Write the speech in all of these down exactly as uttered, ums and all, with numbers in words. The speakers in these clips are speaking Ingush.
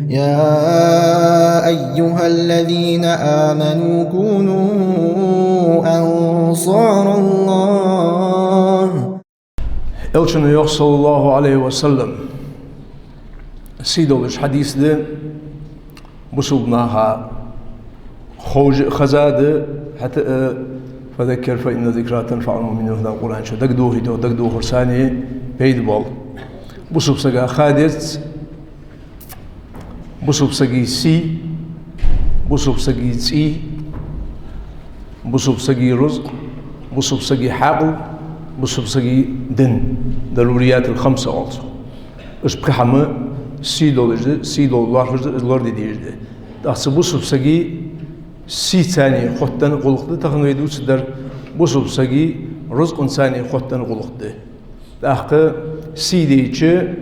يا أيها الذين آمنوا كونوا أنصار الله. Элчано йоах, саллаллахӀу Ӏалайхи ва саллам, сий долаш хьадис да, бусалба наха ховш а хеза да, хӀаьта а: «فذكر فإن الذكرى تنفع المؤمنين», аьнна Къуръан чу дагадохийта, дагадохар санна пайда боал. Бусалба сага ха деза бусалба сага сий, бусалба сага цӀий, бусалба сага рузкъ, бусалба сага хьаькъал, бусалба сага дин, ضروريات الخمسة оал цох. Уж пхи хӀама сий долаш да, сий дола лоархӀаш да, из лораде дезаш да. ТӀаккха цу бусалба сага сий царна хоттаденна гӀулакх да, тахан вай дувцаргдар, бусалба сага рузкъан царна хоттаденна гӀулакх да. ТӀаккха сий дайча: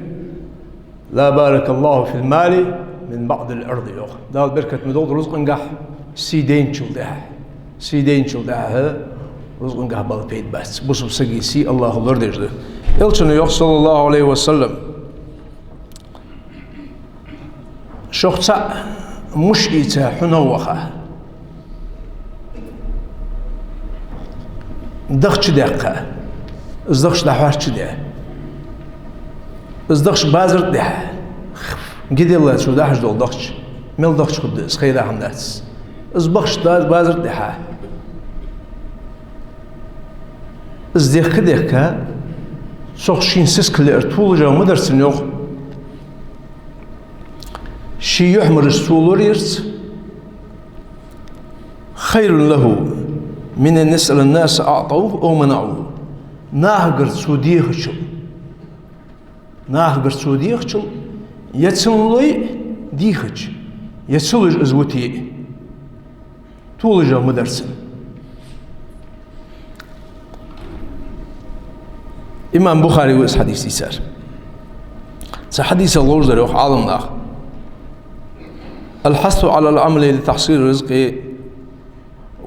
«لا بارك الله في المال من بعد العرض», йоах. Дала беркат ма долда рузкъангахь, сий дайначул тӀехьагӀа. Сий дайначул тӀехьагӀа рузкъангахь бала пайда бац. Бусалба сага сий АллахӀа лорадеш да. Элчано йоах, саллаллахӀу Ӏалайхи ва саллам: «Шух цаӀ муш ийца хьунагӀа ваха, дахча даьккха, из дахча дӀахьош чу де, из дахча базар тӀа дихьа, ги делла цо дахьаш дола дахча, мел дахча хургда из, хайра хӀама дац. Из бахча да-, базар тӀа дихьа, из дехка-дехка, цох шийна сискал яр толашагӀа ма дар цунна, йоах. Ший юхьмараш цо лораярца خير له من أن يسأل الناس أعطوه أو منعوه». Нахагара цо дехачул, нахагара цо дехачул, е цунна лой дийхача, е ца луш из вите, толашагӀа ма дар цунна. Имам Бухаре ва из хьадис дийцар. Цу хьадисах ловш дар, йоах Ӏаламнаха: «الحث على العمل لتحصيل الرزق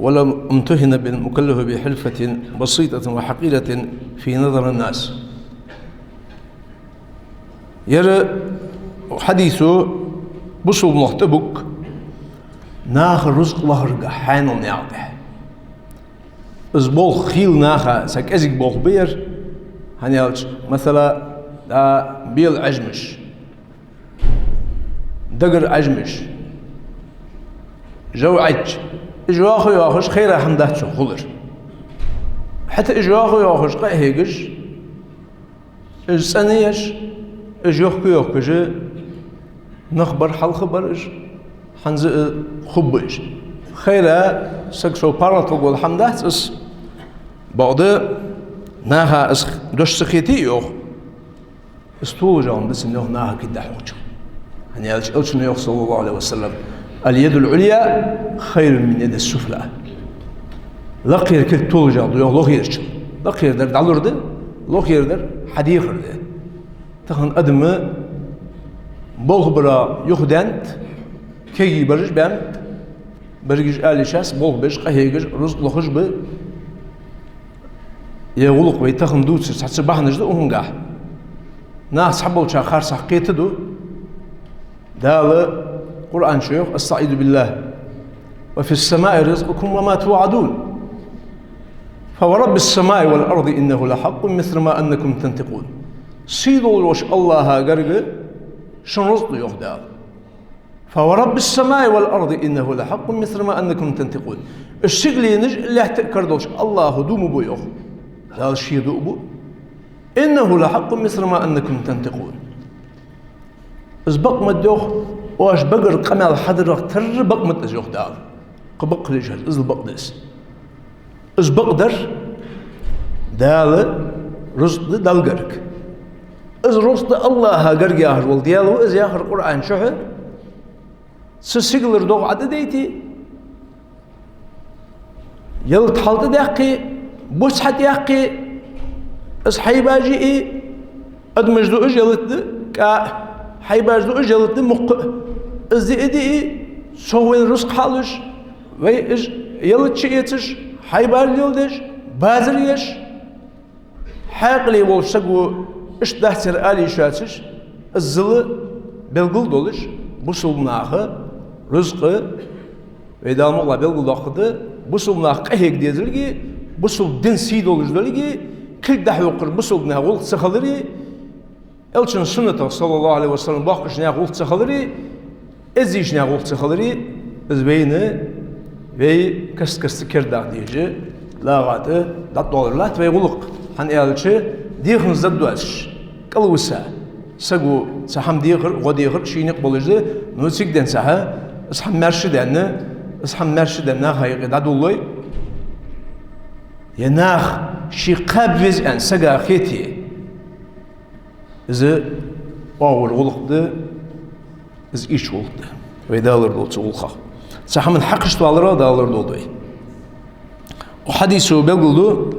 ولو امتهن المكلف بحرفة بسيطة وحقيرة في نظر الناس». Ер хьадис бусалба наха тӀабуг наха рузкъ лахарга хьаьнал наькъа тӀа. Из болх хийла наха са кӀезига болх ба ер, хӀана аьлча, масала, дӀа бела Ӏажмаш, дагара Ӏажмаш, жав Ӏаьдж, уж йоаха а йоахаш, хайра хӀама дац цо хулар. ХӀаьта уж йоаха а йоахаш, къахьегаш, уж цӀена еш, уж йохка а йохкаш, нах бар, хьалха бар уж, хӀанз а хургба уж. Хайра, саг сов паргӀата варгвола хӀама дац из. Бакъда наха из дош ца хете, йоах, из толашагӀа ма да цунна, йоах, наха кхы дӀахьокхача. ХӀана аьлча Элчано йоах, саллаллахӀу Ӏалайхи ва саллам: «اليد العليا خير من اليد السفلى». Лакхера кулг толашагӀа да, йоах, лохерачул. Лакхера дар дӀалур да, лохера дар хьадехар да. Тахан адам болх бара юхаденнад, кегий бараш баьннаб, берригаш ала йиш яц, болх беш, къахьегаш, рузкъ лохаш ба. Ер гӀулакх вай тахан дувцар цхьацца бахьанаш да укхунгахь. Нах цхьаболчар харцахьа кхетаду. Дала Къуръан чу йоах: «أستعيذ بالله. وفي السماء رزقكم وما توعدون. فورب السماء والأرض إنه لحق مثل ما أنكم تنطقون». Сий долаш волча АллахӀа гарга шун рузкъ да, йоах Дала. «فورب السماء والأرض إنه لحق مثل ما أنكم تنطقون». Уж сигаленаш а, лаьтта а кара долча АллахӀа дув ма бу, йоах. Дала ше дув бу. «إنه لحق مثل ما أنكم تنطقون». Из бакъ ма да, йоах, оаш багара къамаьл хьадарах тарра бакъ ма да из, йоах Дала. Кхы бакъ хила йиш яц, иззал бакъ да из. Из бакъдар Дала рузкъ да Далла гарга. Из рузкъ да АллахӀа гарга яхаш вола Даьла ва из яхар Къуръан чухь. Цу сигалара догӀа Ӏа тӀадайте, ялат хьалтӀадаьккхе, буц хьатӀаяккхе, из хьайбаш йиъе, адамаш дуаш ялат да кӀаъ, хьайбаш дуаш ялат да мукх а. Из диъ а диъе, цох вайна рузкъ хьалуш, вай уж ялат чуэцаш, хьайбаш леладеш, базар еш. Хьаькъале волча саго иштта дац ер ала йиш яцаш, иззал белгал долаш, Бусалба наха рузкъа, вай Дала мукъалахь белгалдоаккхаргда, бусалба наха къахьега дезалга, бусалба дина сий долаш долга, кулг дӀахьокхар бусалба наьха гӀулакх ца хилар, Элчан суннатах, саллаллахӀу Ӏалайхи ва саллам, боккхийча наьха гӀулакх ца хилар, эздийча наьха гӀулакх ца хилар, из вайна, вай каст-каста кердадаккха дезаш, лагӀа тӀа дӀатӀадоалар латт вай гӀулакх, хӀана аьлча, деханза дад доацаш, кӀалвиса. Саго цхьа хӀама дехар, гӀо дехар ший никъ болаш да, ну, цига денз цхьа, из хӀама маьрша даьнна, из хӀама маьрша даьнна наха юкъе дӀадуллой. Е наха ший кхаба веза аьнна сага хете. Из оагӀора гӀулакх да, из ийрча гӀулакх да. Вай Дала лорадолда цу гӀулакхах. Цу хӀаман хьакхашта валарах Дала лорадолда вай. Укх хьадисо белгалду,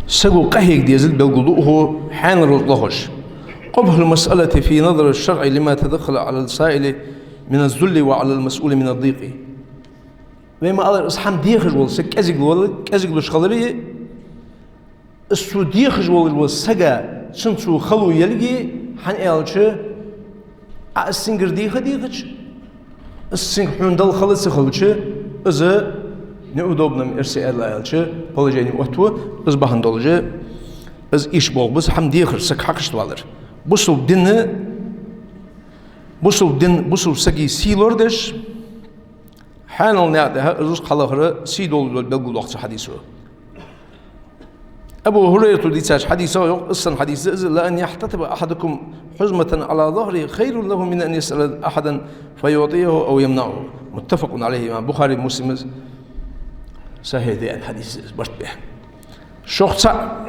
саго къахьега дезалга белгалду укхо хьанал рузкъа лохаш. قبح المسألة في نظر الشرع لما تدخل على السائل من الذل وعلى المسؤول من الضيق. Вай ма аллара, из хӀама дехаш вола саг кӀезига вола, кӀезига луш хилари, из цо дехаш волаш вола сага, цунна цо хало елга, хӀана аьлча, Ӏа из цунгара деха а дехача, из цунга хьона Дала хала ца хилча, из неудобно, эрсий аьлча, положени оттаву, из бахьан долаш, из ийрча болх ба из хӀама дехар, саг хьакхашта валар. Бусалба дина, бусалба дина, бусалба сага сий лорадеш, хьанал наькъа тӀа из рузкъа хьалахар сий долаш дола белгалдоаккх цу хьадисо. Абу ХӀурайрата дийцача хьадисах йоах, из санна хьадис да из: لأن يحتطب أحدكم حزمة على ظهره خير له من أن يسأل أحدا فيعطيه أو يمنعه. متفق عليه, имам Бухари, Муслима сахьихь даьд хьадис из, барт бе. Шух цхьа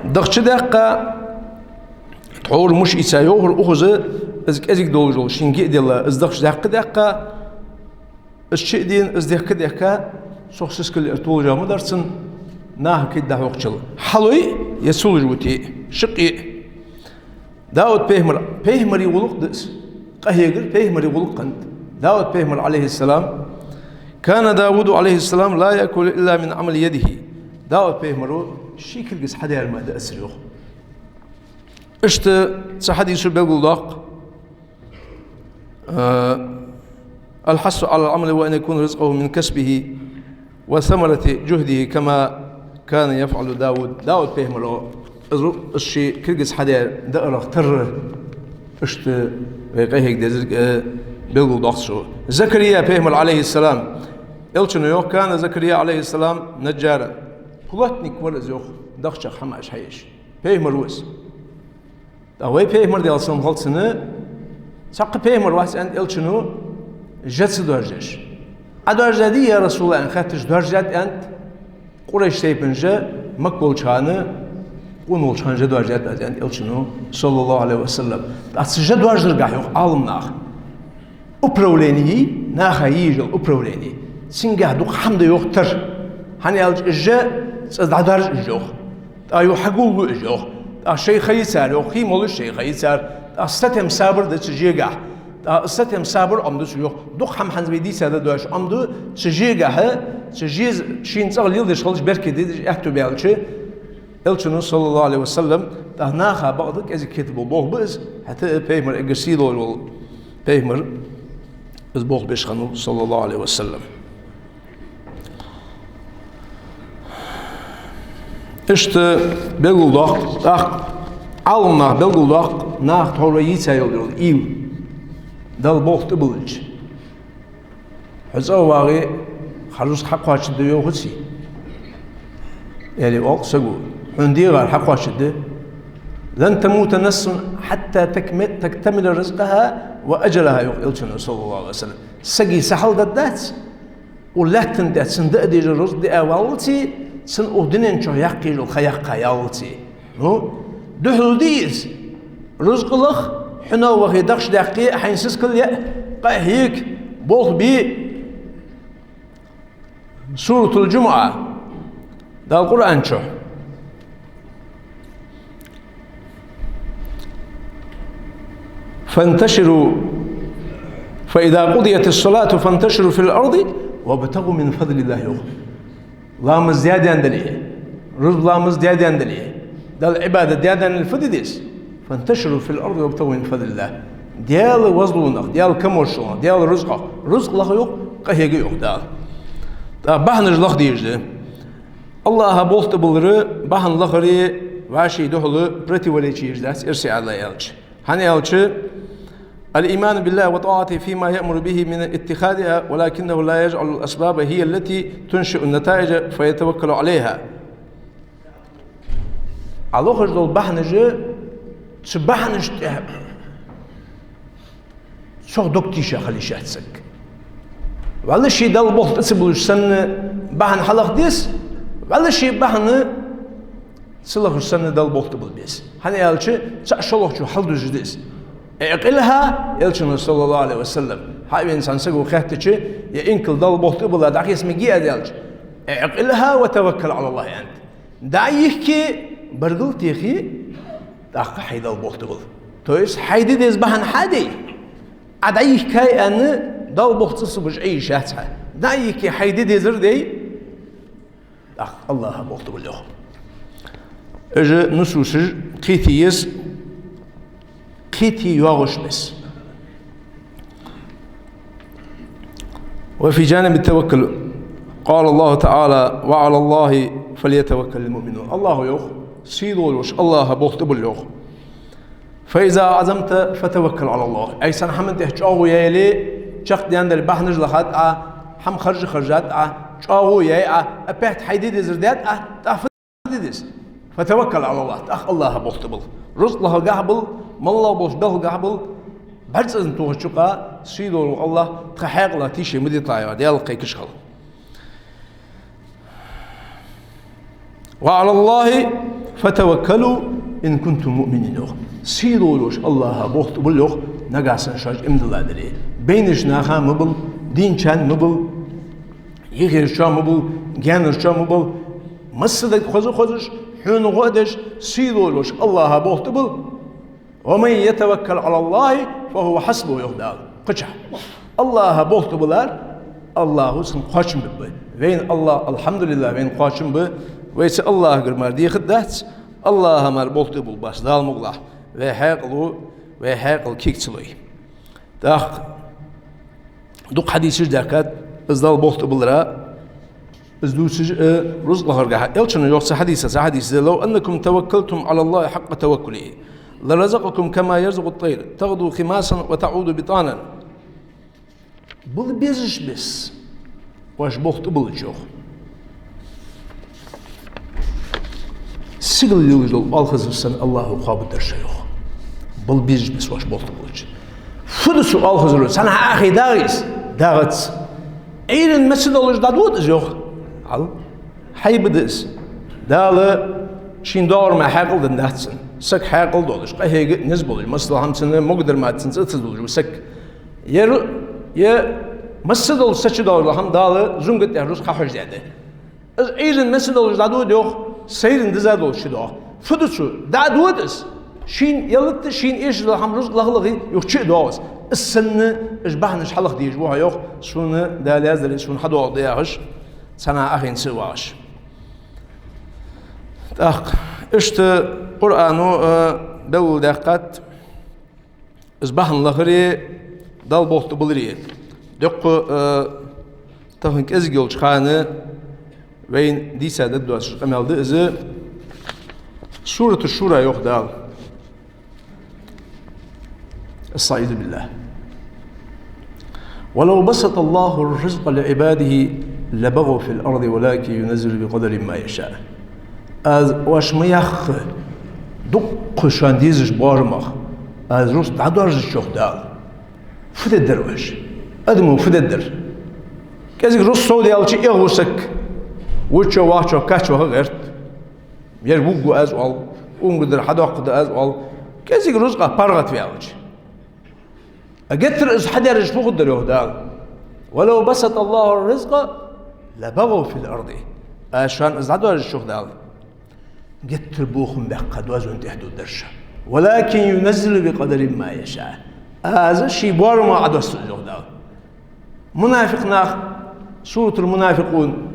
дахча даьккха, тхьовра муш ийца йоахар укхаза, из кӀезига долаш дола шийна гиъ делла, из дахча даьккха а даьккха, из чу а дийна, из дехка а дехка, цох сискал яр толаш ма дар цунна, наха кулг дӀахьокхачул. Хьалой, е ца луш витий, шаккхе. Дауд пайхамар, пайхамара гӀулакх да из. Къахьегар пайхамара гӀулакх хиннад. Дауд пайхамар, Ӏалайхи ссалам: كان داود عليه السلام لا يأكل إلا من عمل يده. Дауд пайхамаро ший кулгаца хьадаьр мара дацар, йоах. Иштта цу хьадисо белгалдоаккх, э, الحث على العمل وأن يكون رزقه من كسبه وثمرة جهده كما كان يفعل داود. Дауд пайхамаро из, из ший кулгаца хьадаьр даарах тара, иштта вай къахьега дезалга, э, белгалдоаккх цо. Закария пайхамар, Ӏалайхи ссалам, Элчано йоах: كان زكريا عليه السلام نجارا. Плотник вар из, йоах, дахчах хӀамаш хьаеш. Пайхамар ва из. ТӀаккха вай пайхамар, Даьла салам хилда цунна, цхьаккха пайхамар вац аьннад Элчано жа ца доаржадеш. Ӏа доаржадий, я РасулаллахӀ, аьнна хаьттача, доаржадаьд аьннад, Къурайш тайпан жа Макка волча хана къона волча хана жа доаржадаьд аз аьннад Элчано, саллаллахӀу Ӏалайхи ва саллам. ТӀаккха цу жа доаржадаргахьа, йоах, Ӏаламнаха, управлени, наха йийжал управлени. Цунгахьа дукха хӀама да, йоах, тара. ХӀана аьлча из жа цӀа дӀадаржа уж, йоах. ТӀаккха юха хьагуллу уж, йоах. ТӀаккха шоай ха йий цар, йоах, хий молаш шоай ха йий цар. ТӀаккха сатем сабар да цу жегахьа. ТӀаккха сатем сабар Ӏомаду цу, йоах. Дукха хӀама хӀанз вай дийца да дош Ӏомаду цу жегахьа, цу жеза шийна цӀагӀа леладеш хилча беркате деш аьттув баьлча, Элчано, саллаллахӀу Ӏалайхи ва саллам, тӀаккха наха бакъда кӀезига кхетабу болх ба из, хӀаьта а пайхамар эггара сий долаш вола пайхамар из болх беш хиннав, саллаллахӀу Ӏалайхи ва саллам. Иштта белгалдоаккх, тӀаккха Ӏаламнаха белгалдоаккх, наха тхьовра йийца йола йола уйла. Далла болх тӀабиллача. Хьо цӀа а вагӀе, хьа рузкъа хьакхоачаргда йоахаций? Аьле оал-кх саго: хьона дегӀар хьакхоачаргда. لن تموت نفس حتى تكم-، تكتمل رزقها وأجلها, йоах Элчано, саллаллахӀу Ӏалайхи ва саллам. Сага са хьалдергдац, укх лаьттан тӀа цунна даа дезаш дола рузкъа диа валлалца, цунна укх дунен чу яккха езаш йола ха яккха яллалца. Ну, духьал дий из? Рузкъа лаха, хьунагӀа вахе, дахча даьккхе, хьайна сискал яа, къахьега, болх бе. Суратуль-ДжумӀа, Дала Къуръан чу: فانتشروا، فإذا قضيت الصلاة فانتشروا في الأرض وابتغوا من فضل الله, йоах. Ламаз даьдаьнна дале, рузба ламаз даьдаьнна дале, Далла Ӏибадат даьдаьнна дале фу де деза? فانتشروا في الأرض وابتغوا من فضل الله. Даьла возлунах, Даьла камошалах, Даьла рузкъах. Рузкъ лаха йоах, къахьега йоах Дала. ТӀаккха бахьанаш лаха дезаш да. АллахӀа болх тӀабиллара бахьан лахари вӀаший духьала противоречие еш дац, эрсий Ӏаьдала аьлча. ХӀана аьлча: الإيمان بالله وطاعته فيما يأمر به من اتخاذها، ولكنه لا يجعل الأسباب هي التي تنشئ النتائج فيتوكل عليها. Ӏа лохаш дола бахьанаш, цу бахьанаш тӀа цох дог тийша хила йиш яц саг. Валлахӏи, Далла болх тӀа ца биллача санна бахьан хьалаха деза, валлахӏи, бахьан ца лахаш санна Далла болх тӀабилла беза. ХӀана аьлча, цхьа шоллагӀчо хьалдузаш деза. اعقلها, Элчано, саллаллахӀу Ӏалайхи ва саллам, хьавена цхьан саго хаьттача, е инкал Далла болх тӀабилла дӀахеца мегаргдий аьлча, اعقلها وتوكل على الله, аьннад. ДӀа а йихке, баргал а техе, тӀаккха хьай Далла болх тӀабилла. То есть хьай де деза бахьан хьа а дой, Ӏа дӀа а йихкай аьнна, Далла болх ца биллача Ӏе йиш яц хьа. ДӀа а йихке, хьай де дезар дой, тӀаккха АллахӀа болх тӀабилла йоах. Уж нусусаш кхетае еза, кхетае йоагӀаш ба из. وفي جانب التوكل قال الله تعالى: وعلى الله فليتوكل المؤمنون. АллахӀа йоах, сий долаш АллахӀа болх тӀабилла йоах. فإذا عزمت فتوكل على الله. Ӏа цхьан хӀаман тӀа чӀоагӀо яьле, чакхдаьнна дале, бахьанаш лахад Ӏа, хӀама харжа харжад Ӏа, чӀоагӀо яьй Ӏа, опять хьай де дезар даьд Ӏа, тӀаккха фу де деза? فتوكل على الله. ТӀаккха АллахӀа болх тӀабилла. Рузкъ лахаргахьа а билла, моллагӀа болча белхагахьа а билла, бӀарга цӀенна тохача юкъа сий долаш АллахӀ тха хьаькъала тийша ма диталахь, Даьлах кхайкаш хила. وعلى الله فتوكلوا إن كنتم مؤمنين, йоах. Сий долаш АллахӀа болх тӀабилла йоах, нагахьа санна шоаш иман дилла дале. Байнача наха ма билла, дийначарна ма билла, йихерчоа ма билла, гаьнарчоа ма билла. Массадола хоза хозаш, хьона гӀо а деш, сий долаш АллахӀа болх тӀабилла. ومن يتوكل على الله فهو حسبه, йоах Дала. Кхычахьа. АллахӀа болх тӀабиллар, АллахӀо цунна кхоачам бергба. Вайна АллахӀ, алхьамдулиллахӀ, вайна кхоачам ба. Вай цу АллахӀагара мара дехаргдац, АллахӀа мара болх тӀабилларгбац, Дала мукъалахь. Вай хьаькъало, вай хьаькъал кег ца лой. ТӀаккха дукха хьадисаш даьхкад из Далла болх тӀабиллара, из дувцаш а, рузкъ лахаргахьа. Элчано йоах цу хьадиса, цу хьадиса: لو أنكم توكلتم على الله حق توكله لرزقكم كما يرزق الطير تغدو خماصا وتعود بطانا. Билла безаш беса оаш болх тӀабиллача, йоах, сигала лелаш дола оалхазар санна АллахӀо кхоабаргдар шо, йоах. Билла безаш беса оаш болх тӀабиллача. Фу да цу оалхазаро? Цхьаннахьа Ӏохайна дагӀий из? ДагӀац. Ӏуйранна меца долаш дӀадода из, йоах. Хьал. Хьайба да из. Дала шийна доагӀар мара хьаькъал деннадац цунна. Саг хьаькъал долаш, къахьега а низ болаш, масала хӀама цунна могадар мара цун цӀа ца дуллаш ва саг. Е ру-, е масса долаш са чу доагӀаш дола хӀама Дала зунгат тӀа рузкъа хьахьожадаьд. Из Ӏуйранна меца долаш дӀадода, йоах, сайранна диза долаш чудоагӀа. Фу да цо? ДӀадода из. Шийна ялат а, шийна эшаш дола хӀама рузкъ лаха а лахе, юха чу а доагӀа из. Из санна, уж бахьанаш хьалаха дезаш ва хьо, йоах, сона Дала яздале, сона хьадоагӀаргда яхаш, цхьаннахьа Ӏохайна ца вагӀаш. ТӀаккха иштта Къуръано, э, белгалдаьккхад из бахьан лахари, Далла болх тӀабиллари. Дукха, э, тахан кӀезига йолча хана вайна дийца дергдоацаш къамаьл да из. Сурату Шура йоах Дала. أستعيذ بالله. ولو بسط الله الرزق لعباده لبغوا في الأرض ولكن ينزل بقدر ما يشاء. Аз оаш ма яхха, дукха шоана дезаш боарамах Аз рузкъ дӀадоаржадича, йоах Дала, фу дергдар оаш? Адамо фу дергдар? КӀезига рузкъа совдаьлча, эгӀа ва саг. Вувччо, вахачо кач ваха гӀерт. Ер вувргва аз оал, унгар дар хьадоаккхаргда аз оал. КӀезига рузкъах паргӀатваьлча. А геттара из хьадаьржача фу хургдар, йоах Дала? ولو بسط الله الرزق لبغوا في الأرض. Аз шоана из дӀадоаржадича, йоах Дала, геттара бохам баьккха доазон тӀа дергдар шо. ولكن ينزل بقدر ما يشاء. Аз ший боарамах Ӏодоссаду, йоах Дала. Мунафикъ нах, Суратул Мунафикъун.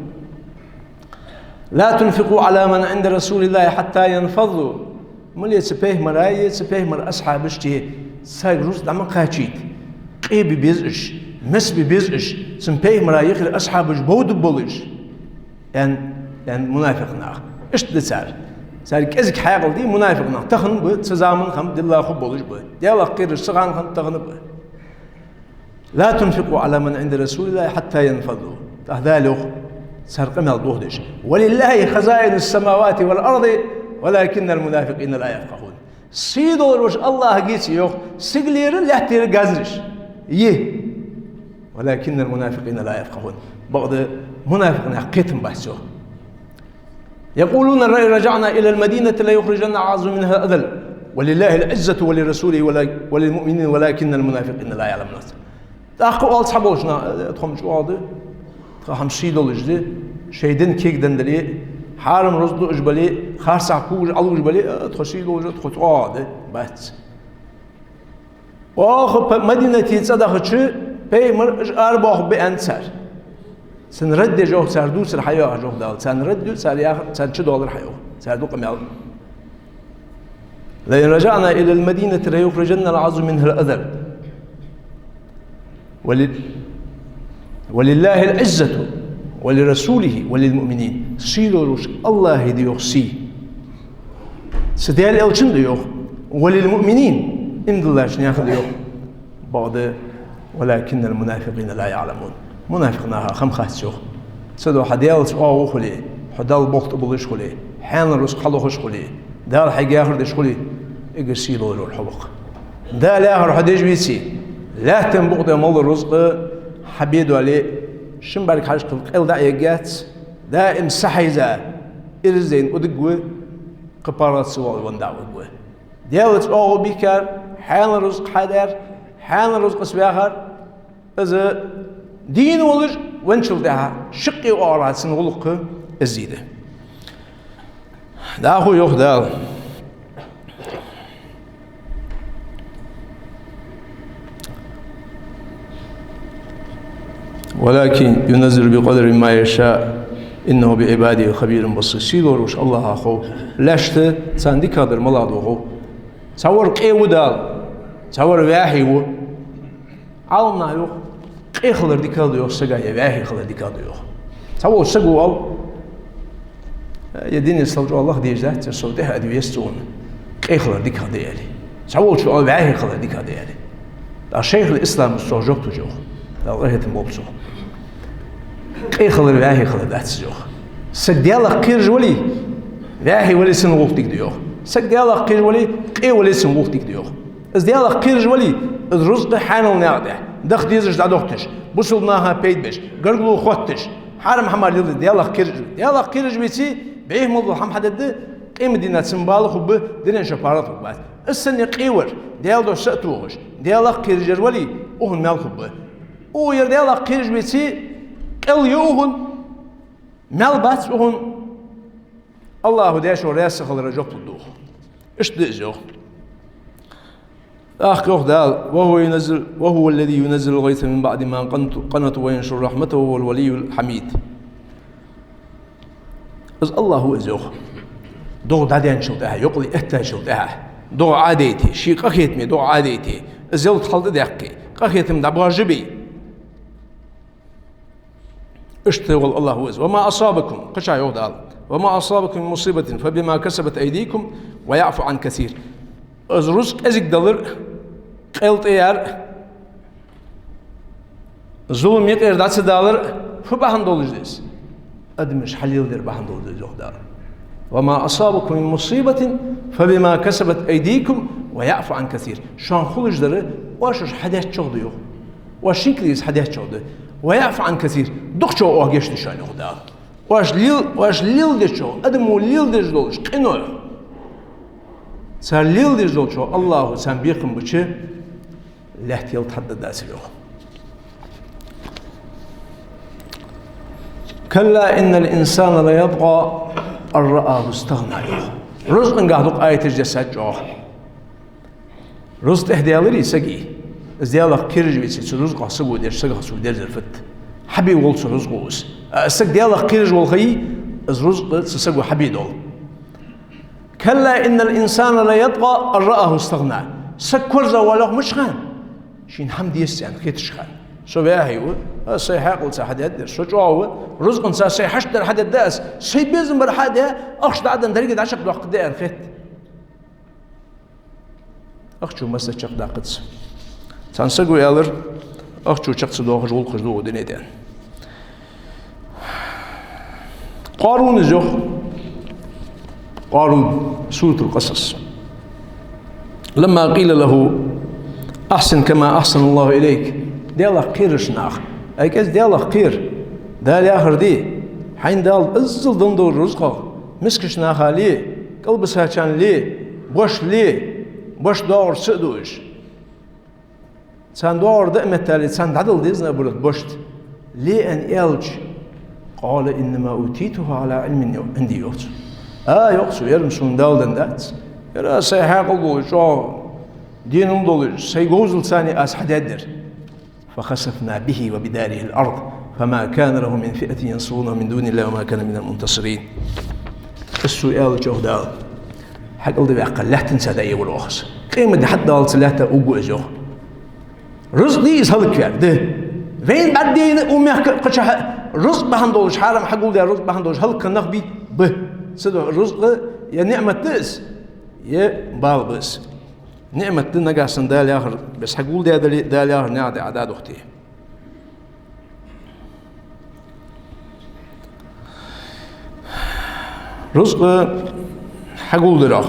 لا تنفقوا على من عند رسول الله حتى ينفضوا. Ма ле цу пайхамара, е цу пайхамара асхьабашта Царга рузкъа дӀа ма кхачийта, къе бе беза уж, меца бе беза уж, цун пайхамара юхера асхьабаш бовдаб болаш, аьнна, аьнна мунафикъ наха. Иштта да цар. Цар кӀезига хьаькъал да мунафикъ нах, тахан ба, цу заман хам дилла хургболаш ба. Даьлах кхераш цу хана хам тахан ба. لا تنفقوا على من عند رسول الله حتى ينفضوا. ТӀаккха Дала йоах, цар къамаьл дохадеш: ولله خزائن السماوات والأرض ولكن المنافقين لا يفقهون. Сий долаш волча АллахӀагеи, йоах, сигалера, лаьттара газнаш я. ولكن المنافقين لا يفقهون. Бакъда мунафикъ наьха кхетам бац, йоах. يقولون لئن رجعنا إلى المدينة ليخرجن الأعز منها الأذل ولله العزة ولرسوله ولا-، وللمؤمنين ولكن المنافقين لا يعلمون. ТӀаккха оал цхьаболча наха, э, тхо-м чӀоагӀа да, тха хӀама сий долаш да, шоай дин кегаденна дале, хьарам рузкъа дуаш бале, харцахьа кугаш Ӏолувш бале, э, тхо сий долаш да, тхо чӀоагӀа да, бац. Оаха па-, Мадинате цӀадахача, пайхамар уж арабоахаргба аьннад цар. Цун рад деш, йоах, цар дувцар хьайоагӀаш, йоах Дала. Царна рад ду, цар яхар, царна чудоалар хьайоагӀа. Цар ду къамаьл. لئن رجعنا إلى المدينة ليخرجن الأعز منها الأذل. ول-، ولله العزة ولرسوله وللمؤمنين. Сий долаш волча АллахӀа да, йоах, сий. Цу Даьла Элчана да, йоах. وللمؤمنين. Иман диллача наьха да, йоах. Бакъда, ولكن المنافقين لا يعلمون. Мунафикъ наха хам хац, йоах. Цудухьа Даьлаца оагӀув хуле, хьо Далла болх тӀабуллаш хуле, хьаьнала рузкъа хьалохаш хуле, Дала хьайга яхар деш хуле, эггара сий долаш вар хьо ва-кх. Дала яхар хьо деш веце, лаьттан букъа тӀа мел дола рузкъа хьа бе доале, шин бӀарга хьажа кхы къел дӀа а ергьяц, даим са хьийза, ираз дайна удиг ва, кхы паргӀата ца воалаш венна дӀа а удиг ва. Даьлаца оагӀув бийхкар, хьаьнала рузкъа хьадаьр, хьаьнала рузкъаца ваьхар, из дийна волаш венначул тӀехьагӀа шаккхе оагӀорахьа цун гӀулакх из да. ДӀахо йоах Дала: ولكن ينزل بقدر ما يشاء إنه بعباده خبير بصير. Сий долаш волча АллахӀа хов лаьшта царна дикагӀдар малагӀа да хов. Цхьавар къе ва Дала, цхьавар ваьхий ва. Ӏаламнаха йоах, къе хилар дикагӀа да, йоах, сага, е ваьхий хилар дикагӀа да, йоах. Цхьаволча саго оал: «Е дин йисалча Аллах деза дац, е со тӀехьа а веза цунна, къе хилар дикагӀа да», — аьле. Цхьаволчо оал: «Ваьхий хилар дикагӀа да», — аьле. ТӀаккха Шайхуль-Ислама цох жоп луш йоах, Дала къахетам болба цох. Къе хилар ваьхий хилар дац, йоах. Саг Даьлах кхераш вале, ваьхий вале, цун гӀулакх дика да, йоах. Саг Даьлах кхераш вале, къе вале, цун гӀулакх дика да, йоах. Из Даьлах кхераш вале, из рузкъа хьаьнала наькъа тӀа даха дезаш дӀадохийташ, бусалба наха пайда беш, гаргало хотташ, хьарам хӀамах леладеш Даьлах кхераш, Даьлах кхераш веце, бӀеха мел дола хӀама хьадергда, къематдийнахьа цун бала хургба, дунен чу паргӀата хургбац. Из санна къе вар, Даьла дош са а тохаш, Даьлах кхераш вар вале, укхун маьл хургба. Укхо ер Даьлах кхераш веце, къел я укхун, маьл бац укхун, Аллахӏо дешо раьза ца хилара жоп лургда укхо. Иштта да из, йоах. ТӀаккха йоах Дала: «وهو ينزل، وهو الذي ينزل الغيث من بعد ما قنطوا، قنطوا وينشر رحمته وهو الولي الحميد». Из Аллахӏ ва из, йоах. ДогӀа дӀадаьнначул тӀехьагӀа, йокъале эттачул тӀехьагӀа, догӀа Ӏодайта, ший къахетаме догӀа Ӏодайта, из ялат хьалтӀадаьккха, къахетам дӀабоажабе. Иштта вола Аллахӏ ва из. «وما أصابكم», кхычахьа йоах Дала: «وما أصابكم من مصيبة فبما كسبت أيديكم ويعفو عن كثير». Из рузкъа кӀезига далар, къел тӀаяр, зулам юкъера дӀа ца далар фу бахьан долаш да из? Адамаш хьалеладер бахьан долаш да из, йоах Дала. «وما أصابكم من مصيبة فبما كسبت أيديكم ويعفو عن كثير». Шоана хулаш дар оаш шоаш хьадечох да, йоах. Оаш шин кулгашца хьадечох да. «ويعفو عن كثير». Дукхачох оаха гешт ду шоана, йоах Дала. Оаш лел-, оаш леладечох, адамо леладеш долча къинойх, цар леладеш долчох Аллахӏо царна бекхам бича, лаьтта ялат хьатӀадергдацар, йоах. «كلا إن الإنسان ليطغى أن رآه استغنى», йоах. Рузкъангахьа дукха аяташ да саг чӀоагӀа. Рузкъа тӀехдаьлар сага. Из Даьлах кхераш веце, цу рузкъах саго деш, сагах цо дерзар фуд? Хьабе вола цу рузкъо из. А саг Даьлах кхераш волхе, из рузкъа цу саго хьабе доал. «كلا إن الإنسان ليطغى أن رآه استغنى». Саг корзагӀвоал йоах мича хана? Шийна хӀама деце аьнна хеташ хана. Со ваьхий ва, а, сай хьаькъалца хьадаьд дар, со чӀоагӀа ва, рузкъанца сай хьашт дар хьадаьд аз, сай безам бар хьадаь, ахча дӀа а денна, деррига дӀачакхдоаккхаргда аьнна хет. Ахчо масса чакхдаккхац. Цхьан саго аьлар, ахчо чакх ца доахаш гӀулакхаш ду укх дунен тӀа. Къарун из йоах. Къарун, Суратуль-Къасас. لما قيل له: أحسن كما أحسن الله إليك. Даьлах кхераш нах. Ай, кӀезига Даьлах кхера. Дала яхар де. Хьайна Дала иззал денна долча рузкъах мискача наха ле, кӀалбисачарна ле, бошта ле, бошта доагӀарца а дуаш. Царна доагӀар даа меттел, царна дӀадала деза, наоборот, бошта ле аьнна аьлча, قال إنما أوتيته على علم عندي, йоах цо. А, йоах цо, ер-м сона Дала денна дац. Ер а сай хьаькъал долаш, чӀоагӀа денал долаш, сай говзалца аз хьадаьд дар. فخسفنا به وبداره الأرض فما كان له من فئة ينصرونه من دون الله وما كان من المنتصرين. Из цо аьлча, йоах Дала, хьакӀал да ваьккха лаьттанца дӀаэгӀар оаха из. Къематди хьатӀадаллалца лаьтта уггу из, йоах. Рузкъа дий из хӀалакваьр? Да. Вайна бӀаргадайна укх мехка кхыча хьа-, рузкъа бахьан долаш, хьарам хьагулдаь рузкъа бахьан долаш хӀалакваь нах бий? Ба. Цудухьа рузкъа е ниӀмат да из, е бала ба из. НиӀмат да, нагахьа санна Дала яхар бес хьагулдаь дале, Дала яхар наькъа тӀа Ӏа дӀадохте. Рузкъа хьагулдар йоах.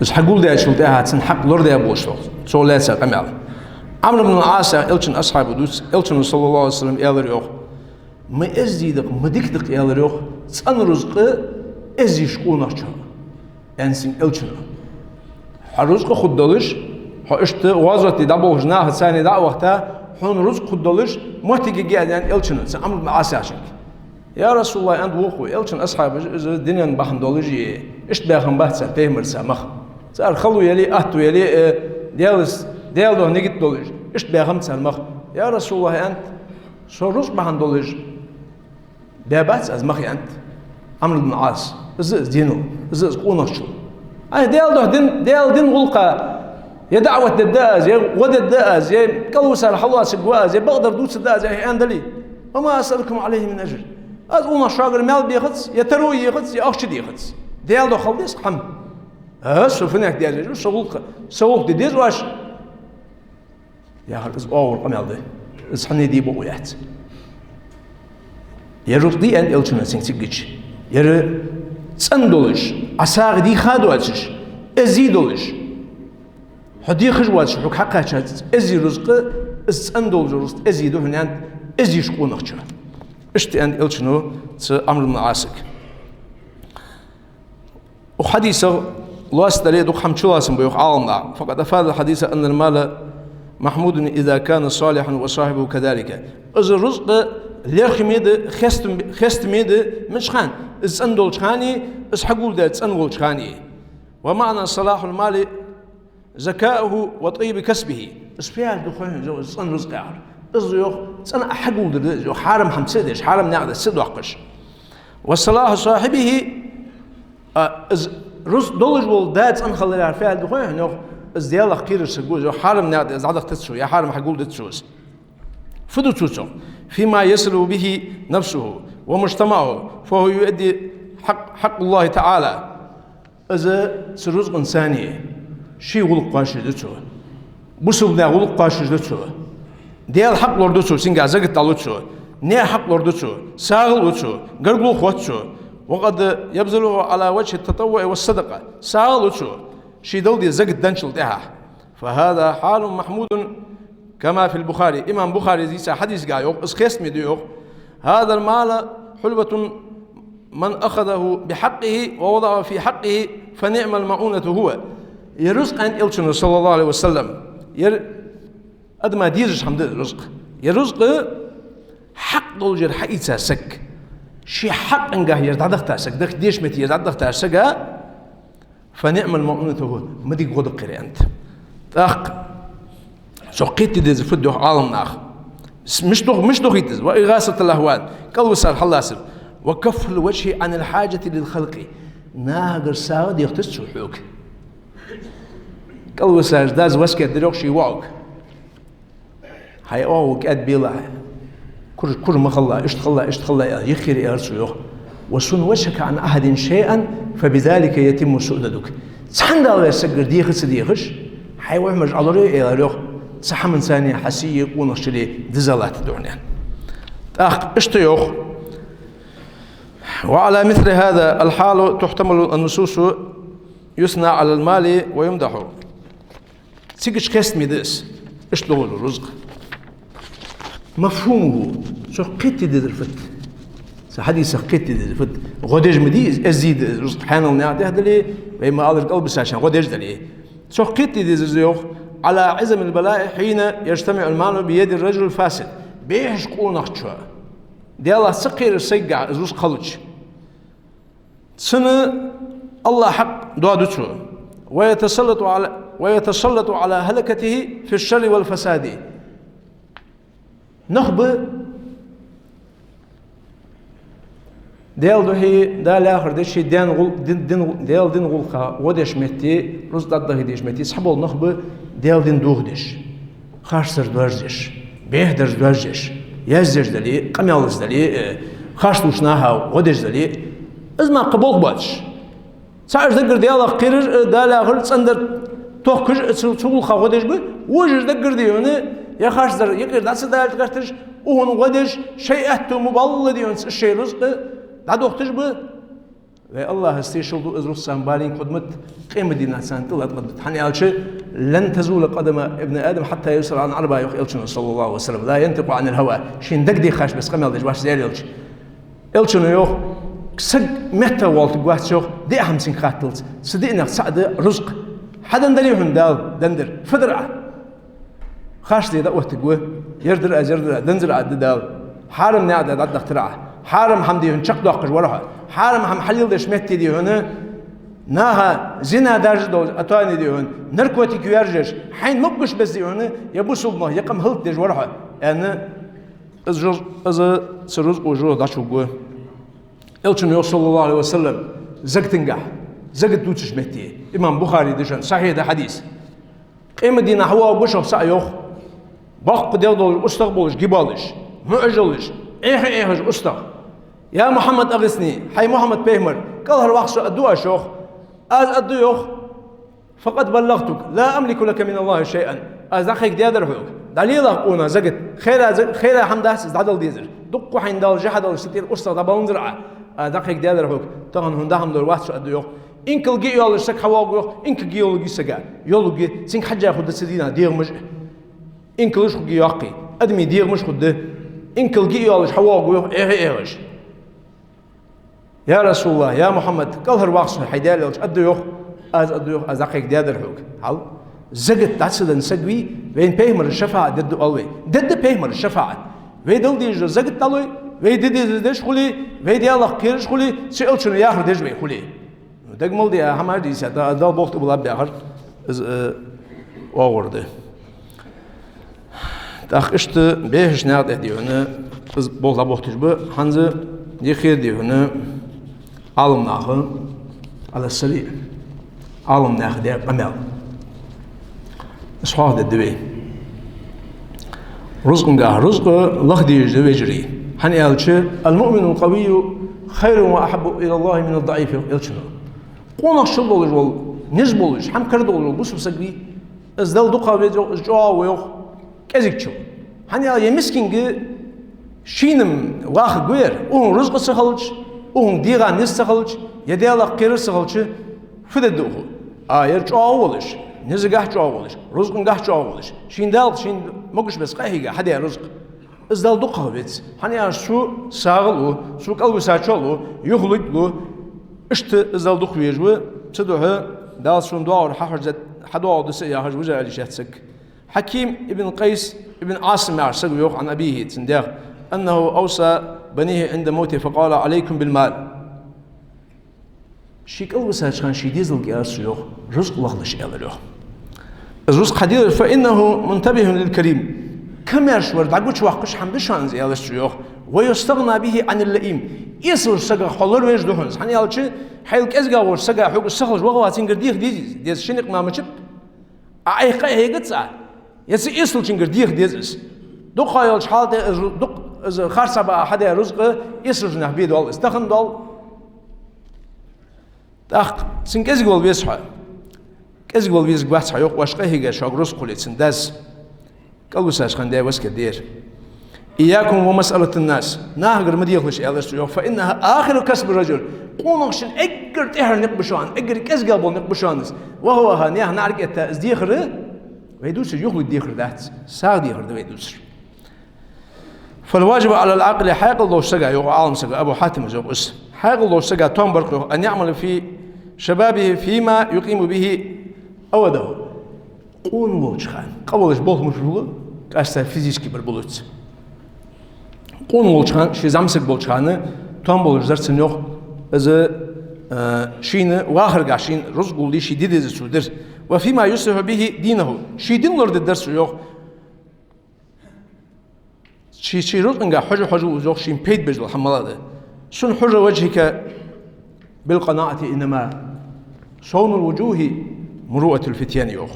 Из хьагулдаьчул тӀехьагӀа цун хьакъ лорадаь болаш йоах. Цо лаьца къамаьл. Ӏамр ибн Ӏаса, Элчан асхьаб дувц, Элчано, صلى الله عليه وسلم, аьлар йоах: ма эздий да-кх, ма дика да-кх, аьлар йоах, цӀена рузкъа эздийча къонахчоа. Аьннад цунга Элчано. Хьа рузкъа хургдолаш, хьо иштта гӀазоте дӀаболхача нахаца царна дӀа а вахийта, хьона рузкъа хургдолаш моттиг йига, аьннад Элчано цу Ӏамр ибн Ӏасага. Я РасулаллахӀ, аьннад вокхо, Элчан асхьабаш, из дина бахьан долаш, иштта баь хиннабац цар Пайхамарца мах. Цар хало яле, атто яле, э, Даьлаца, Даьла духьа нигат долаш, иштта баь хиннаб цар мах. Я РасулаллахӀ, аьннад, со рузкъа бахьан долаш баь бац аз мах, аьннад Ӏамр ибн Ӏас. Из а из денал, из а из къонахчал. Ай, Даьла духьа дин, Даьла дина гӀулакха е даӀват дергда аз, е гӀо дергда аз, е кӀалвисар хьалоацаргва аз, е бакъдар дувцаргда аз, яхе аьнна дале. وما أسألكم عليه من أجر. Аз укханах шугара маьл бехац, е таро ехац, е ахча дехац. Даьла духьа хила деза хӀама. А, со фуннагӀа дезаш ва, са гӀулакх, са гӀулакх де деза оаш. Яхар из оагӀув къамаьл да. Из хьанна де бокъо яц. Ер рузкъа дий, аьннад Элчано цунга цигача. Ер цӀена долаш, Ӏа сагӀа дийха доацаш, эздий долаш, хьо дехаш воацаш, хьога хьакхаьча эздий рузкъа, из цӀена долаш рузкъа эздий да хьона, аьннад, эздийча къонахчоа. Иштта аьннад Элчано цу Ӏамр ибн Ӏасага. Укх хьадисах лоацца дале дукха хӀама чулоацам ба, йоах Ӏаламнаха. فقد أفاد الحديث أن المال محمود إذا كان صالحا وصاحبه كذلك. Из рузкъа лерхӀаме да, хестам-, хестаме да мича хана? Из цӀена долча хана, из хьагулдаь цӀена волча хана. ومعنى صلاح المال زكاؤه وطيب كسبه. Из фу яхилга да хой хьона, из цӀена рузкъа яхар? Из, йоах, цӀена а хьагулдар да из, йоах, хьарам хӀама ца деш, хьарам наькъа тӀа ца доаккхаш. وصلاح صاحبه, а, из рузкъа долаш вола да цӀена хилар яхар фу яхилга да хой хьона, йоах, из Даьлах кхераш саг ва из, йоах, хьарам наькъа тӀа из дӀадахийтац цо, е хьарам хьагулдац цо из. Фу ду цо, цо? فيما يصلح به نفسه ومجتمعه، فهو يؤدي حق، حق الله تعالى. Из цу рузкъанца ший гӀулакх кхоачашду цо, бусалба наьха гӀулакх кхоачашду цо, Даьла хьакъ лораду цо, цунгахьа закат дӀалу цо, наьха хьакъ лораду цо, сагӀа а лу цо, гаргало хот цо. وقد يبذله على وجه التطوع والصدقة. СагӀа а лу цо, ший дала деза закат денначул тӀехьагӀа. فهذا حال محمود كما في البخاري. Имам Бухаре дийца хьадисагахь йоах, из хестаме да йоах: هذا المال حلوة من أخذه بحقه ووضعه في حقه فنعم المعونة هو. Ер рузкъа, аьннад Элчано, صلى الله عليه وسلم, ер адама дезаш хӀама да из рузкъа. Ер рузкъа хьакъ долаш ер хьаийца саг, ший хьакъангахь ер дӀадахийта саг, даха дезача метте ер дӀадахийта сага, فنعم المعونة هو, ма дика гӀо да-кх ер, аьннад. ТӀаккха цох кхетаде дезар фуд, йоах Ӏаламнаха. С-, мишта дох-, мишта дохийт из? وإغاثة اللهفان, кӀалвисар хьаллацар. وكف الوجه عن الحاجة للخلق. Нахагара сагӀа дехийтац цо хьога. КӀалвисача дас васкет дир йоах ший воӀага: «Хьай оагӀув кӀаьдбелахь, кура, кура ма хилалахь, иштта хилалахь, иштта хилалахь», — аьле, йиххира аьлар цо йоах: «وصن وجهك عن أحد شيئا فبذلك يتم سؤددك». Цхьанне а вай сагагара деха ца дехаш, хьай вахьмаш Ӏалур аьлар йоах, цу хӀаманца хьа сий, къонахчал диза латт духьал. ТӀаккха иштта йоах: «وعلى مثل هذا الحال تحتمل النصوص يثنى على المال ويمدح». Цигача хестаме да из, иштта лугӀу рузкъа. «مفهومه», цох кхетаде дезар фуд? Цу хьадисах кхетаде дезар фуд? ГӀо деш ма дий из, эздий да из рузкъа, хьанал наькъа тӀа дале, вай ма аллара кӀалбисача наха гӀо деш дале. Цох кхетаде дезар из йоах: «على عظم البلاء حين يجتمع المال بيد الرجل الفاسد». Бехаш къонахчо Даьлах ца кхераш сагагахь из рузкъа хилча, цунна АллахӀа хьакъ доаду цо. «ويتسلط على، ويتسلط على هلكته في الشر والفساد». Нах ба Даьла духьа, Дала яхар деш, ший дин гӀул-, дин, дин, Даьла дина гӀулакха гӀо деш метте, рузкъа дӀадахьа дезача метте, цхьабола нах ба Даьла дин дохадеш, харцдар доаржадеш, бӀехдараш доаржадеш, яздеш дале, къамаьлаш дале, э, харцлувча наха гӀо деш дале, из ма кхы болх боацаш. ЦаӀаш даггара Даьлах кхераш, э, Дала яхар цӀендар тохкаш, э, цу, цу гӀулакха гӀо деш ба, вожаш даггара дий хьона, е харцдар юкъера дӀа ца далийта гӀерташ, укхунна гӀо деш, шоай аьттув ма балла дий хьона, цу шоай рузкъа дӀадохийташ ба. Вай АллахӀаца тешал ду, из рузкъа царна балийна хургда-кх, къематдийнахьа царна тӀа латта хургда-кх. ХӀана аьлча: «لن تزول قدم ابن آدم حتى يسأل عن أربع», — йоах Элчано, صلى الله عليه وسلم. «لا ينطق عن الهوى». Шийна дагадехача беса къамаьл деш вац Даьла Элча. Элчано йоах: саг меттагӀа воалийтаргвац йоах, диъ хӀама цунга хатталца. Цу диъанех цаӀ да рузкъа. Хьадандаьдар хьона Дала, дандар. Фу дир Ӏа? Харц де дӀаоттаргва. Ер дир аз, ер дир аз, данзар Ӏа, да Дала. Хьарам наькъа тӀа дӀадахийтар Ӏа. Хьарам хӀама дий хьона чакхдоаккхаш вар хьо. Хьарам хӀама хьалелдеш метте дий хьона, наха зина даржа долаш, а тоане дий хьона, наркотик йоаржадеш, хьайна могаш беса дий хьона, е бусалба нах, е къам хӀалакдеш вар хьо, аьнна, из жуз-, из цу рузкъо жуз дӀачувугва. Элчано йоах, صلى الله عليه وسلم, закатангахь, закат дувцача метте. Имам Бухаре дийшад, сахьихь да хьадис. Къематдийнахьа хьавоагӀаргва шух цаӀ йоах, боккха дегӀ долаш, устагӀа болаш, ги болаш, муӀаш йолаш, Ӏеха-Ӏехаш устагӀа. «يا محمد أغثني», хӀай Мухьаммад пайхамар, кӀалхарваккха со, аргда оаш йоах. Аз аргда йоах: «فقد بلغتك، لا أملك لك من الله شيئا». Аз дӀакхайкадаьдар хьога. ДӀалелахь, къонах, закат. Хайра за-, хайра хӀама дац из дӀадала дезар. Дукха хьайна Дала жа хьадалаш, са тӀера устагӀа дӀабаланзар Ӏа. Аз дӀакхайкадаьдар хьога. Тахан хьона дӀа хӀама ловр вац со, аргда йоах. Инкал ги а йолаш саг хьавоагӀаргва йоах, инкал ги йолга саг. Йолга, цунга хьежжа хургда цу дийнахьа дегӀамаш а, инкалаш хургья йоккхий, адамий дегӀамаш хургда. Инкал ги а йолаш хьавоагӀаргва йоах, Ӏеха-Ӏехаш. «يا رسول الله، يا محمد», кӀалхарваккха со, хӀай Даьла Элча, аргда йоах, аз аргда йоах, аз дӀакхайкадаьдар хьога. Хьал? Закат дӀа ца денна саг вий, вайна пайхамара шафаӀат дергда оал вай. Дергда пайхамара шафаӀат. Вай дала дезаш дола закат дӀалой, вай де дезаш деш хуле, вай Даьлах кхераш хуле, цу Элчано яхар деш вай хуле. Дага мел даь хӀамаш дийца, тӀаккха Дала болх тӀабиллаб яхар, из, э, оагӀув да. ТӀаккха иштта бехаш наькъа тӀа дий хьона, из болх дӀабохийташ ба, хӀанз дехар дий хьона Ӏаламнаха, على السريع, Ӏаламнаха даь къамаьл. Из хьоахадергда вай. Рузкъангахь рузкъа лаха дезаш да, вежарий. ХӀана аьлча: «المؤمن القوي خير وأحب إلى الله من الضعيف», — йоах Элчано. Къонахчал долаш вола, низ болаш, хӀама кара долаш вола бусалба саг вий, из Далла дукхагӀа веза йоах, из чӀоагӀа ва йоах кӀезигачул. ХӀана аьлча ер мискинга шийна-м вахаргва ер, укхунга рузкъа ца хилча, укхунга дегӀа низ ца хилча, е Даьлах кхераш ца хилча, фу дергда укхо? А ер чӀоагӀа волаш, низагахь чӀоагӀа волаш, рузкъангахь чӀоагӀа волаш, шийна Дала шийна могаш беса къахьийга хьадаь рузкъа. Из Далла дукхагӀа веза. ХӀана аьлча цо сагӀа лу, цо кӀалвисачоа лу, юхалург лу. Иштта из Далла дукха везаш ва, цудухьа Дала сона доагӀар хьахьожадеш, хьадоагӀаргда са яхаш, вижа аьле шаьццаг. Хьаким ибн Къайс ибн Ӏасим яхаш саг ва йоах, عن أبيه, цун даьх, أنه أوصى بنيه عند موته فقال: «عليكم بالمال». Ший кӀалвисача хана ший дезалга аьлар цо йоах: «Рузкъа лахалаш», — аьлар йоах. Из рузкъа хьаделар: «فإنه منتبه للكريم». Камаьршавар дӀагучавоаккхаш хӀама да шоана из, аьлар цо йоах. «ويستغنى به عن اللئيم». Эсала сагах хьо лоравеш да хьона из. ХӀана аьлча, хьайл кӀезига волча сага хьога сахалаш ваха вац, цунгара деха деза из. Деза ши никъ ма мичаб. Ӏа айхьа къахьегац Ӏа, е цу эсалчунгара деха деза из. Дукха йолча хьала тӀа из ру-, дукха из харцахьа баа хьадаь рузкъа эсалчунах бе доал из, тахан доал. ТӀаккха цунна кӀезига вала веза хьо. КӀезига вала везаргвац хьо, йоах, оаш къахьега шуга рузкъа хуле цун дас. КӀалвисача хана даь васкет дера. إياكم ومسألة الناس. Нахагара ма дехалаш, аьлар цо, йоах, فإنها آخر كسب الرجل. Къонахчун эггара тӀехьара никъ ба шоана, эггара кӀезигагӀа бола никъ ба шоана из. وهو ها, наьха наӀарга этта из дехар, вай дувцар юхалург дехар дац, сагӀа дехар да вай дувцар. فالواجب على العاقل, хьаькъал долча сага, йоах Ӏалам сага, Абу Хьатима йоах из. Хьаькъал долча сага тоам бар-кх, йоах, أن يعمل في شبابه فيما يقيم به أوده. Къона волча хана, къавалаш болх мишта бу, къаьстта физически бар балуц. Къона волча хана, ше зӀамсаг болча хана, тоам болаш дар цунна, йоах, из, э, шийна вахаргахьа шийна рузкъа гулде ше де дезар цо дир. وفيما يصلح به دينه. Ший дин лораде дар цо, йоах. Ший, ший рузкъангахьа хьожа-хьожа вузох шийна пайда беш дола хӀама малагӀа да. صن حر وجهك بالقناعة إنما صون الوجوه مروءة الفتيان, йоах.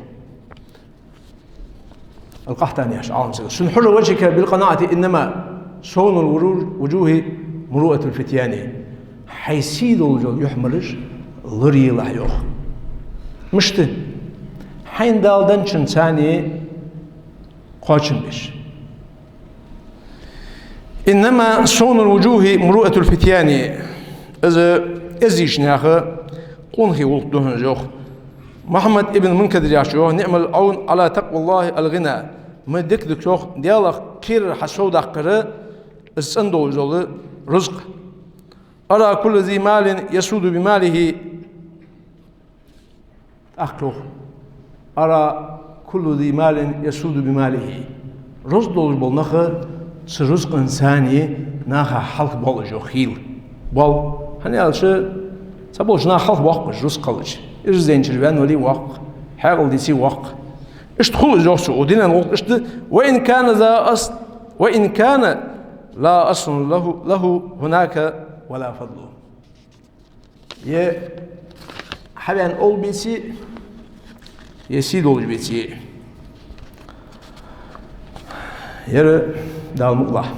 Ал-Къахьтани яхача Ӏалам сага. صن حر وجهك بالقناعة إنما صون الوجوه مروءة الفتيان. Хьай сий долаш йола юхь-мараш лораелахь, йоах. Мишта? Хьайна Дала денначун царна кхоачам беш. إنما صون الوجوه مروءة الفتيان. Из эздийча наьха къонахий гӀулакх да хӀанз, йоах. Мухьаммад ибн Мункадир яхачо йоах: نعم العون على تقوى الله الغنى. Ма дика да-кх, йоах, Даьлах кхерар хьа совдаккхар, из цӀена долаш дола рузкъа. أرى كل ذي مال يسود بماله. ТӀаккха йоах: أرى كل ذي مال يسود بماله. Рузкъа долаш бола нах цу рузкъанца наха хьалха боалаш, йоах, хийла. Боал. ХӀана аьлча, цхьаболча наха хьалха боаккх уж рузкъа хилча. Ираз дайнача ваьнна вале а воаккх, хьаькъал деце а воаккх. Иштта хул из, йоах цо, укх дунен гӀулакх иштта да. وإن كان ذا أصل، وإن كان لا أصل له، له هناك ولا فضل. Е хьаваьнна овла беце а, е сий долаш беце а. Ер Дала мукъалахь.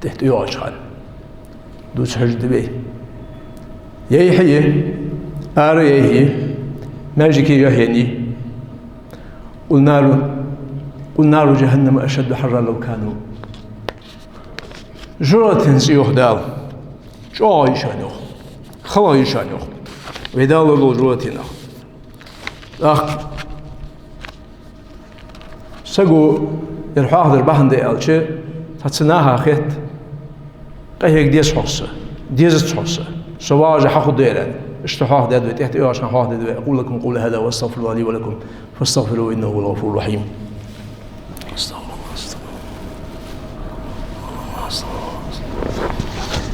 ТӀехьа тӀайоагӀача хана дувца хьожаргда вай. Яйхье, ара яйхье, маьждиге яхьенне. قل نار، قل نار جهنم أشد حرا لو كانوا. ЖожагӀатен цӀи, йоах Дала, чӀоагӀа я шоана, йоах. ХалагӀа я шоана, йоах. Вай Дала лорадолда жожагӀатенах. ТӀаккха саго ер хьоахадар бахьан да аьлча, цхьацца наха хет: къахьега деза хьогӀ са, дезац хьогӀ са, со вагӀаш хьахургда ер, аьнна. Иштта хьоахадаьд вай, тӀехьа тӀайоагӀача хана хьоахадаьд вай. أقول لكم قولي هذا وأستغفر الله لي ولكم فاستغفروه إنه هو الغفور الرحيم.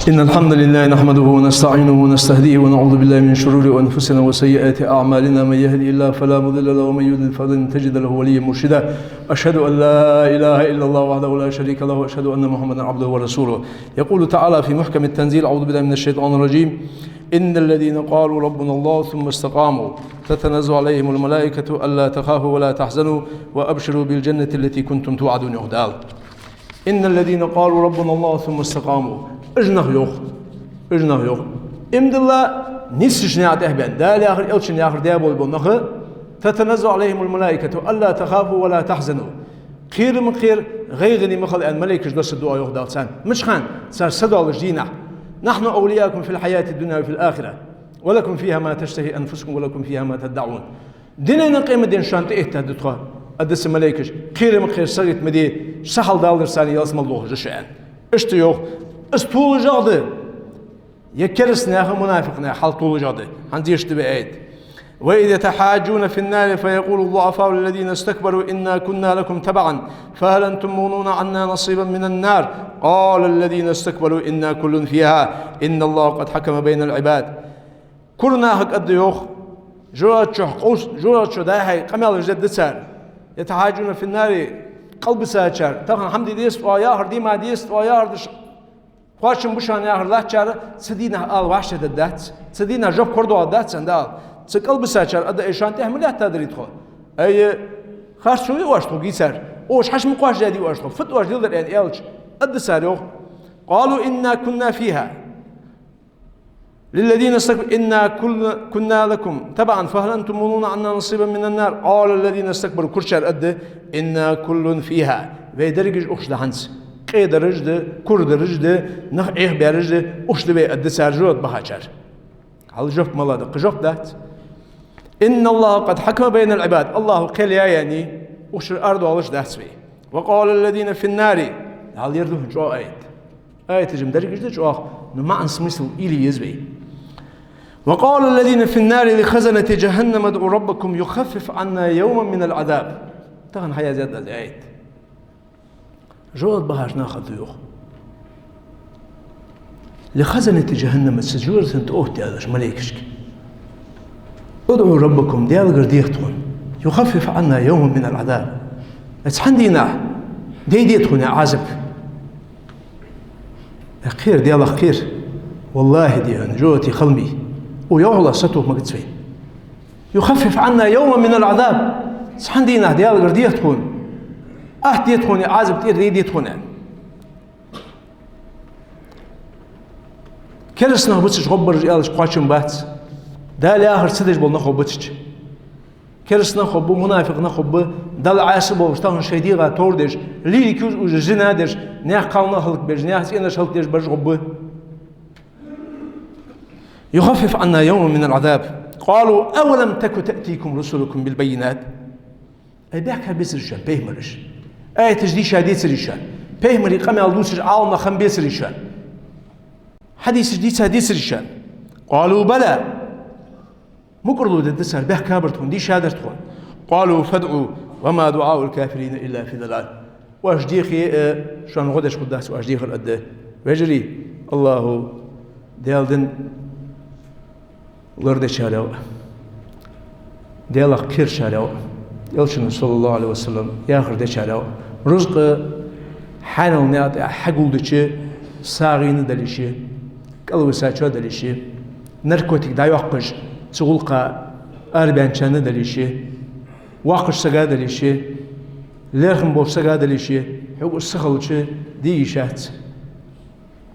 إن الحمد لله نحمده ونستعينه ونستهديه ونعوذ بالله من شرور أنفسنا وسيئات أعمالنا. من يهده الله فلا مضل له ومن يضلل فلن تجد له وليا مرشدا. أشهد أن لا إله إلا الله وحده لا شريك له وأشهد أن محمدا عبده ورسوله. يقول تعالى في محكم التنزيل: أعوذ بالله من الشيطان الرجيم. إن الذين قالوا ربنا الله ثم استقاموا تتنزل عليهم الملائكة ألا تخافوا ولا تحزنوا وأبشروا بالجنة التي كنتم توعدون, йоах Дала. إن الذين قالوا ربنا الله ثم استقاموا. Уж нах, йоах. Уж нах, йоах. Иман дилла, нийсача наькъа тӀа баьнна, Дала яхар, Элчано яхар даь болаш бола нах, تتنزل عليهم الملائكة ألا تخافوا ولا تحزنوا. Кхера ма кхера, гӀайгӀане ма хила, аьнна, малейкаш доссаргда оаха, йоах Дала царна. Мича хана? Цар садоалача дийнахьа. نحن أولياؤكم في الحياة الدنيا وفي الآخرة ولكم فيها ما تشتهي أنفسكم ولكم فيها ما تدعون. Дунен а, къематдийнахьа а шоана тӀаэттад тхо, аргда цу малейкаша. Кхера ма кхера, сагота ма де, са хьал даларца ялсмала дохаш да шо, аьнна. Иштта йоах, из толашагӀа да. Е кераста наьха, мунафикъ наьха хьал толашагӀа да. ХӀанз дешаш да вай аят. وإذ يتحاجون في النار فيقول الضعفاء للذين استكبروا إنا كنا لكم تبعا فهل أنتم مغنون عنا نصيبا من النار قال الذين استكبروا إنا كل فيها إن الله قد حكم بين العباد. Кура нахага аргда, йоах, жожагӀата чу къовс-, жожагӀата чу дӀа-хьа къамаьл дергда цар. يتحاجون في النار, кӀалбисачар, тахан хӀама де деза тхо, яхар де ма деза тхо, яхар деш кхоачам ба шоана яхар латтачар, цу дийнахьа ала вӀаштӀехьдаргдац, цу дийнахьа жоп кора доагӀаргдац, аьнна Дала. Цу кӀалбисачар аргда: ай, шоана тӀехьа ма лаьттадарий тхо? Ай, харцо йий оаш тхога, йий цар. Оаш хьаьша ма кхоачашдаьдий оаш тхо, фуд оаш леладер аьнна аьлча, аргда цар, йоах: قالوا إنا كنا فيها للذين استكبروا إنا كل كنا لكم تبعا فهل أنتم مغنون عنا نصيبا من النار قال الذين استكبروا, курчар аргда: إنا كل فيها, вай дерригаш укхаза да хӀанз. Къедараш да, курадараш да, нах Ӏехабаьраш да, укхаза да вай, аргда цар жоп бахачар. Хьал жоп мала да, кхы жоп дац. إن الله قد حكم بين العباد, АллахӀа кхел яьй, яьннай, укх чура арадоалаш дац вай. وقال الذين في النار, хьал ер да хӀанз чӀоагӀа аят. Аяташ-м дерригаш да чӀоагӀа, но маӀан, смысл уйла е еза вай. وقال الذين في النار لخزنة جهنم ادعوا ربكم يخفف عنا يوما من العذاب. Тахан хьаяздаьд аз аят. Жоп бахача наха да, йоах. لخزنة جهنم, цу жожагӀатен тӀа оттадаьлча малейкашка: ادعوا ربكم, Даьлагара деха тхона, يخفف عنا يوما من العذاب, цхьан дийнахьа дайде тхона Ӏазап. Э, кхера, Даьлах кхера. ВаллахӀи, дий хьона, жожагӀате хала ма йий. Укх йоагӀалах сатоха магац вайна. يخفف عنا يوما من العذاب. Цхьан дийнахьа Даьлагара деха тхона, атта де тхона, Ӏазап тӀера дайде тхона. Кераста нах бицача гӀоргбараш аьлча кхоачам бац. Дала яхар ца деш бола нах ба бицача. Кераста нах ба, мунафикъ нах ба, Далла Ӏаьса болаш, тахан шоай дегӀа товр деш, лирика юз уж, зина деш, наьха кхалнах хӀалакбеш, наьха цӀенош хӀалакдеш бараш гӀоргба. يخفف عنا يوما من العذاب قالوا أولم تك تأتيكم رسلكم بالبينات. Ай, баьхка бецарий шоана пайхамараш? Аяташ дийша децарий шоана? Пайхамарий къамаьл дувцаш Ӏаламнах хиннабецарий шоана? Хьадисаш дийца децарий шоана? قالوا بلى. Мукъарло дергда цар, баьхка бар тхона, дийша дар тхона. قالوا فادعوا وما دعاء الكافرين إلا في ضلال. Оаш дехе а, шоана гӀо деш хургдац оаш дехар, аргда. Вежарий, АллахӀа Даьла дин лорадечарех ва, Даьлах кхерачарех ва, Элчано, صلى الله عليه وسلم, яхар дечарех ва. Рузкъа хьаьнала наькъа тӀа хьагулдича сагӀийна дале а, кӀалвисачоа дале а, наркотик дӀайоаккхаш цу гӀулакха арабаьнначарна дале а, воккхача сага дале а, лерхӀам болча сага дале а, хьога из ца хилча де йиш яц.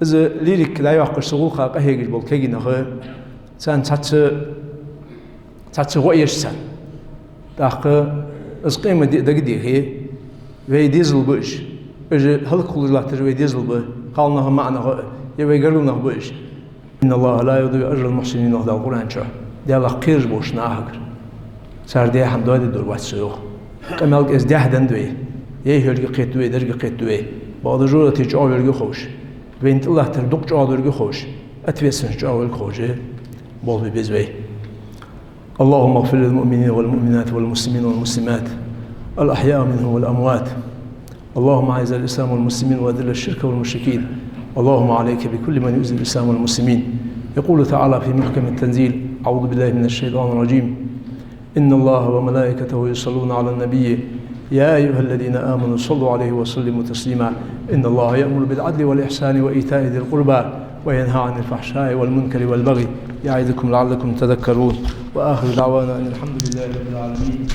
Из лирика дӀайоаккхаш цу гӀулакха къахьегаш бола кагий нах, царна цхьацца, цхьацца гӀо эш царна. ТӀаккха из къематди дагадехе, вай дезал ба уж. Уж хӀалакхулаш латтараш вай дезал ба, кхалнах а, маӀа нах а, е вай гаргара нах ба уж. إن الله لا يضيع أجر المحسنين, йоах Дала Къуръан чу. Даьлах кхераш болча нахагара цар даь хӀама доадергдолаш вац Со, йоах. Къамаьл кӀезига даьхьа деннад вай. Яхьарга кхетаду вай, деррига кхетаду вай. Бакъда жожагӀате чӀоагӀа верг ховш, вайна тӀалаттар дукха чӀоагӀа дерг ховш, ответственность чӀоагӀа верг ховш болх бе беза вай. اللهم اغفر للمؤمنين والمؤمنات والمسلمين والمسلمات الأحياء منهم والأموات. اللهم أعز الإسلام والمسلمين وأذل الشرك والمشركين. اللهم عليك بكل من يؤذي الإسلام والمسلمين. يقول تعالى في محكم التنزيل: أعوذ بالله من الشيطان الرجيم. إن الله وملائكته يصلون على النبي، يا أيها الذين آمنوا صلوا عليه وسلموا تسليما. إن الله يأمر بالعدل والإحسان وإيتاء ذي القربى وينهى عن الفحشاء والمنكر والبغي يعظكم لعلكم تذكرون. وآخر دعوانا أن الحمد لله رب العالمين.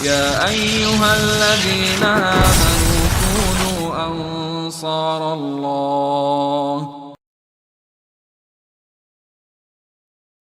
يا أيها الذين آمنوا كونوا أنصار الله.